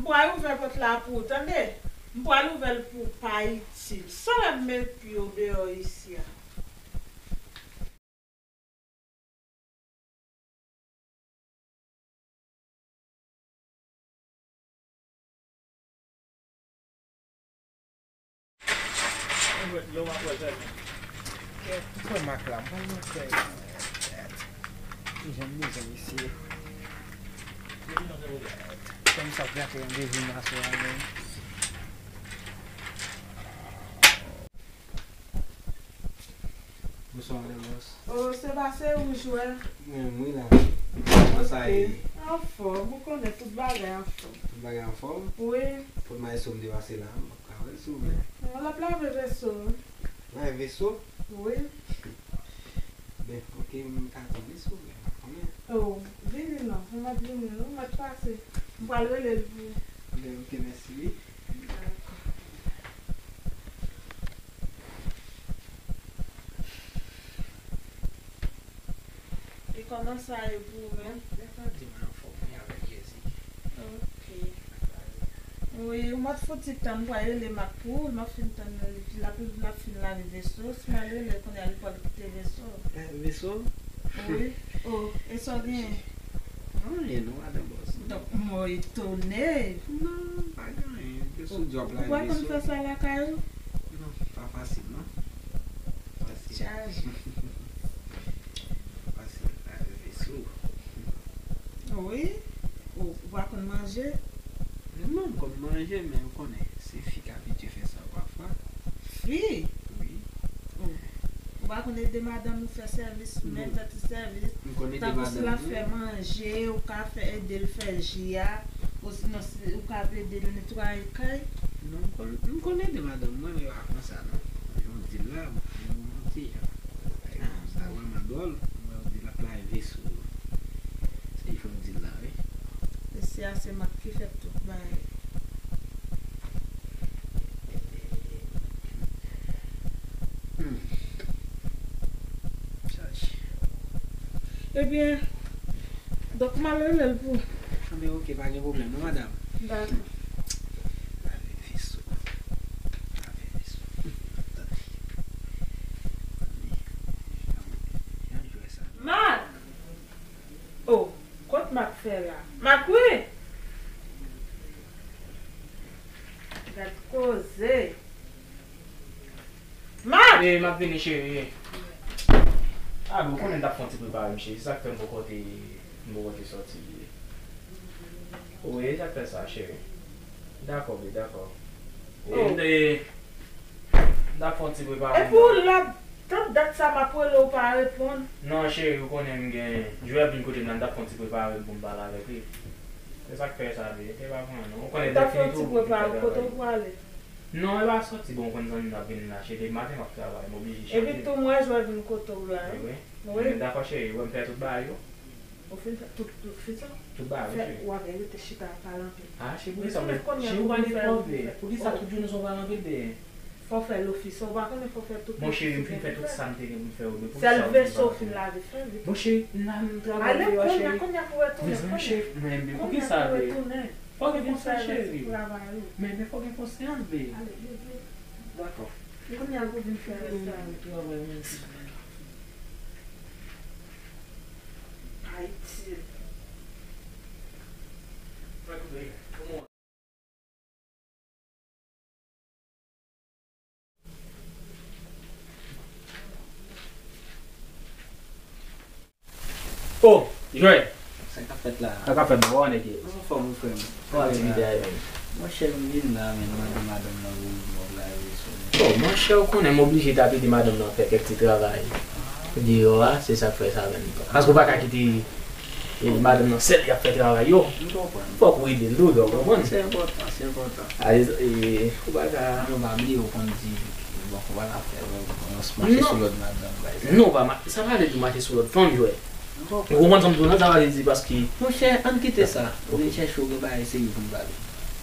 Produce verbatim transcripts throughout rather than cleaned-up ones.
Pral ouvè pòt la pou ou, tande? M pral ouvè l pou ou, pa itil. Sa w ap met pye w deyò isi a? Mwen mak la, mwen mak la. Ki jan m bezwen mesye. Kòm sa gate yon devin aswè a menm. Bonswa, madan bòs. Oh, se pa se ou jwè? Mwen, wi la. Kòman sa ye? Anfòm, ou konnen tout bagay anfòm. Tout bagay anfòm? Wi. Pot maestro m te pase la, m p ap ka wè l, silvouplè. Non, l ap lave veso. Lave veso? Wi. Ben, ok, m ka tann li, silvouplè, m pa konnen. Oh, vini non, ou mèt vini, ou mèt pase. M pral rele l pou ou. Ben, ok, mèsi, wi. Dakò. E kòman sa ye pou ou menm? Mwen pa di mwen anfòm, wi, avèk Jezi. Ok. Wi, ou mèt fouti tann, m pral rele Mak pou ou, m ap fin tann li, l ap, l ap fin lave veso, si m al rele l kounye a, li pral kite veso. Eh, veso? Wi. Oh, e sa w genyen? Anyen non, madan bòs. Donk, mwen etone. Non, pa gen anyen. Ke sou djòb la, ou pa konn fè sa lakay ou? Non, pa fasil, non. Fasil. Chaje. Fasil, lave veso. Wi. Ou, ou pa konn manje? Non, m konn manje, men ou konnen, se fi k abitye fè sa pafwa. Fi? Wi. Oh. Ou pa konn ede madanm ou fè sèvis, non, men fè ti sèvis. M konn ede madanm mwen. Tankou si l ap fè manje, ou ka fè ede l fè ji a, osinon si ou ka ede l netwaye kay. Non, m konn, m konn ede madanm mwen, men pa konsa non. Jan w di l la, m pa gen yon manti. Sa vrèman dwòl, mwen w di l ap lave veso. Se jan w di l la, wi. Mesye a se Mak ki fè tout bagay. Hmm. Chaje. Ebyen, donk m al rele l pou. Anben, ok, pa gen pwoblèm, non, madanm? Dakò. Lave veso. Lave veso. Tande. Tande. Jan jwè sa. Mak! Oh, kot Mak fè la? Mak, wi! Gad koze. Mak! E, m ap vini, cheri. A, bon, ou konnen m t ap fè yon ti prepare m, cheri. Se sa k fè m poko te, m poko te sòti. Wi, e sa k fè sa, cheri. Dakò, bebe, dakò. E, oh, m te, m t ap fè yon ti prepare m. Epi w la, tout dat sa m ap rele w pa reponn. Non, cheri, ou konnen m gen jwè vin kote m la, m t ap fè yon ti prepare m pou m pale avèk li. Se sa k fè sa, bebe. Te pa pran, non. Ou konnen lè fini tou, m fè travay. Ou t ap fè yon ti prepare, kote w prale? Non, e pa sòti, bon, ou konn zanmi m nan ap vin la, cheri, depi maten m ap travay, m oblije chanje. Epi tou m wè jwè vin kote w la, wi. Wi, wi. Wi. Men dakò, cheri, ou wè m fè tout bagay yo. Ou fin fè tout, tout, fin sa? Tout bagay, wi, cheri. Fè, w ap rete chita pale anpil. A, cheri, poukisa w, cheri, ou pa gen pwoblèm. Poukisa tout jounen sa w pale anpil, bebe? Fò fè lofis, ou pa konnen fò fè tout lofis. Bon, cheri, m fin fè tout sa m te gen pou m fè yo, bebe. Poukisa w di m pa fè? Sèl veso w fin lave, fè vit. Bon, cheri, m nan travay deyò, cheri. Ale, kounye a, kounye a pou retounen, kounye a. Cheri, men, bebe, poukisa, bebe? Fò gen konsyans, cheri. Men, men fò gen konsyans, bebe. Ale, bebe. Dakò. Kounye a pou vin fè rès la. Travay, men. Pa itil. Oh, Joël. Sa k ap fèt la? Sa k ap fèt, bro? Kòman nèg ye? Anfòm, wi, frè m. Kòman aktivite a ye menm? Monchè, m vin la, men m mande madanm nan pou m lave sou mwen. Oh, monchè, ou konnen m oblije t ap ede madanm nan fè kèk ti travay deyò a, se sa k fè sa menm. Paske ou pa ka kite, e, madanm nan sèl li ap fè travay yo. M konprann. Fòk ou ede l tou, ou konprann? Se enpòtan, se enpòtan. A, e, ou pa ka. Men w pa bliye, ou konn di, bon, ou pa ka fè, ou mache sou lòd madanm, bay sa. Non, pa ma-, sa pa vle di mache sou lòd fanm, Joël. Ou konprann sa m di w lan, sa pa vle di paske. Monchè, ann kite sa. Ok. Vin chèche w gen bagay serye pou n pale.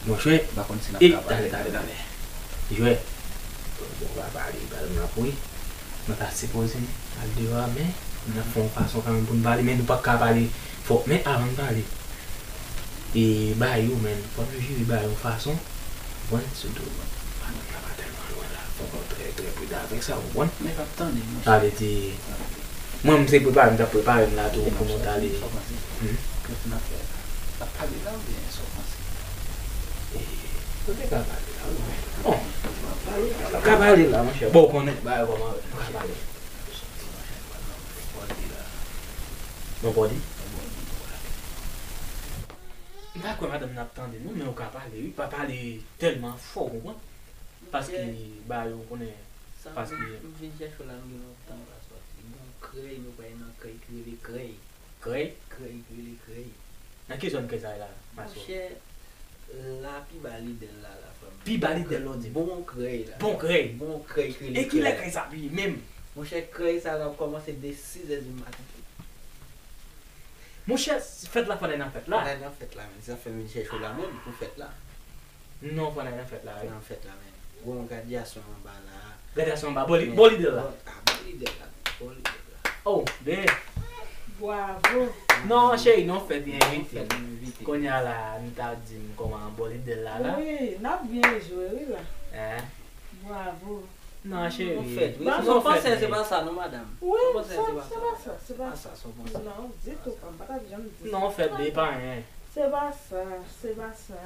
Monchè, m pa konn si n ap ka pale. Talè, talè, talè. Joël, bon, m pa pale, pale m la pou wi. Mwen ta sipoze al deyò a, men n ap fè yon fason kanmenm pou n pale, men nou p ap ka pale fò. Men avan n pale, E ba yo, men, fò nou jere ba yo yon fason. Ou konprann? Sitou, madanm nan pa tèlman lwen la. Fò w trè, trè pridan avèk sa, ou konprann? Men p ap tande, monchè. Sa vle di, mwen, m se prepare, m t ap prepare m la tou pou nou t ale. Sa w panse? Hmm? Kèt n ap fè la. N ap pale la oubyen sa w panse? E, nou te ka pale la, wi, men, bon. N ap ka pale la, monchè. Bon, ou konnen, ba yo kòman, nou ka pale. Yon bòdi? M pa kwè madanm nan ap tande nou, men ou ka pale, wi. Pa pale tèlman fò, ou konprann? Paske ba yo konnen, paske m vin chèche w la, m gen lontan m pa sòti. Gon krèy, nou pral nan krèy ki rele krèy. Krèy? Krèy ki rele krèy. Nan ki zòn krèy sa ye la, Masyo? Monchè, la pi ba Lidèl la, la, frè m. Pi ba Lidèl la, w di? Bon krèy la. Bon krèy. Bon krèy ki rele krèy. E kilè krèy sa ap fini menm? Monchè, krèy sa la ap kòmanse de sizè di maten. Monchè, fèt la fò n al nan fèt la. Fò n al nan fèt la, men. Se sa fè m vin chèche w la menm pou fèt la. Non, fò n al nan fèt la, wi. Nan fèt la, men. Gon gradyasyon anba la. Gradyasyon anba, bò li, bò Lidèl la. Ah, bò Lidèl la, men. Bò Lidèl la. Oh, ben. Bravo. Non, cheri, nou fèt, nou envite. Kounye a la, nou ta di m kòman bò Lidèl la, la. Wi, n ap byen jwe, wi, la. Hein? Bravo. Non, cheri. Nou fèt, wi. Sa w panse, se pa sa, non, madanm? Wi, se pa sa, se pa sa. Non, ditou, m pa t ap janm di sa. Non, fèt de pa anyen. Se pa sa, se pa sa.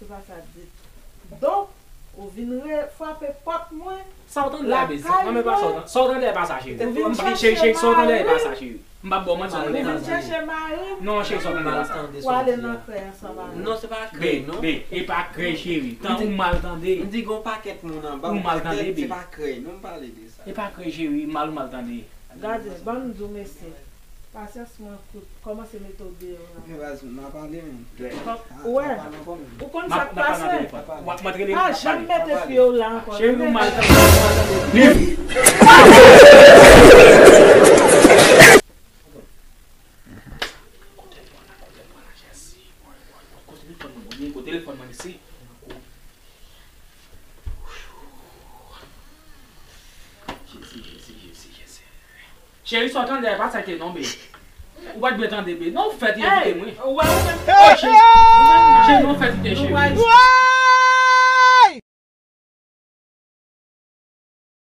Se pa sa ditou. Donk, ou vin re-, frape pòt mwen. Sa w tande la, bebe? Non, men pa sa w tande. Sa w tande la, e pa sa, cheri. Ou vin chèche, cheri, sa w tande la, e pa sa, cheri. M p ap ba w manti, sa w tande la, e pa sa. Ou vin chèche mari m. Non, cheri, sa w tande la, e pa sa. Ou ale nan krèy ansanm avè m. Non, se pa krèy, non. Bebe, e pa krèy, cheri. Tankou w mal tande. M di gon pakèt moun anba, ou mal tande, bebe. Se pa krèy, non, m pale de sa. E pa krèy, cheri, mal ou mal tande. Gade, ban m di w, mesye. Pasyans mwen kout, kòmanse mete w deyò la. Men baz, m ap pale, men. Ou wè, ou konn sa k pase. W ap mèt rele m, m ap pale. Pa janm mete pye w la ankò. Cheri, ou mal tande, ou mal tande. Kote telefòn mwen, kote telefòn mwen, kote telefòn mwen, mesye. Jezi, Jezi, Jezi, Jezi. Cheri, sa w tande a, e pa sa ke non, be. Ou pa t byen tande, be. Non, ou fèt, envite mwen. Ou wè ou menm. Oh, cheri. Cheri, non, fèt, cheri.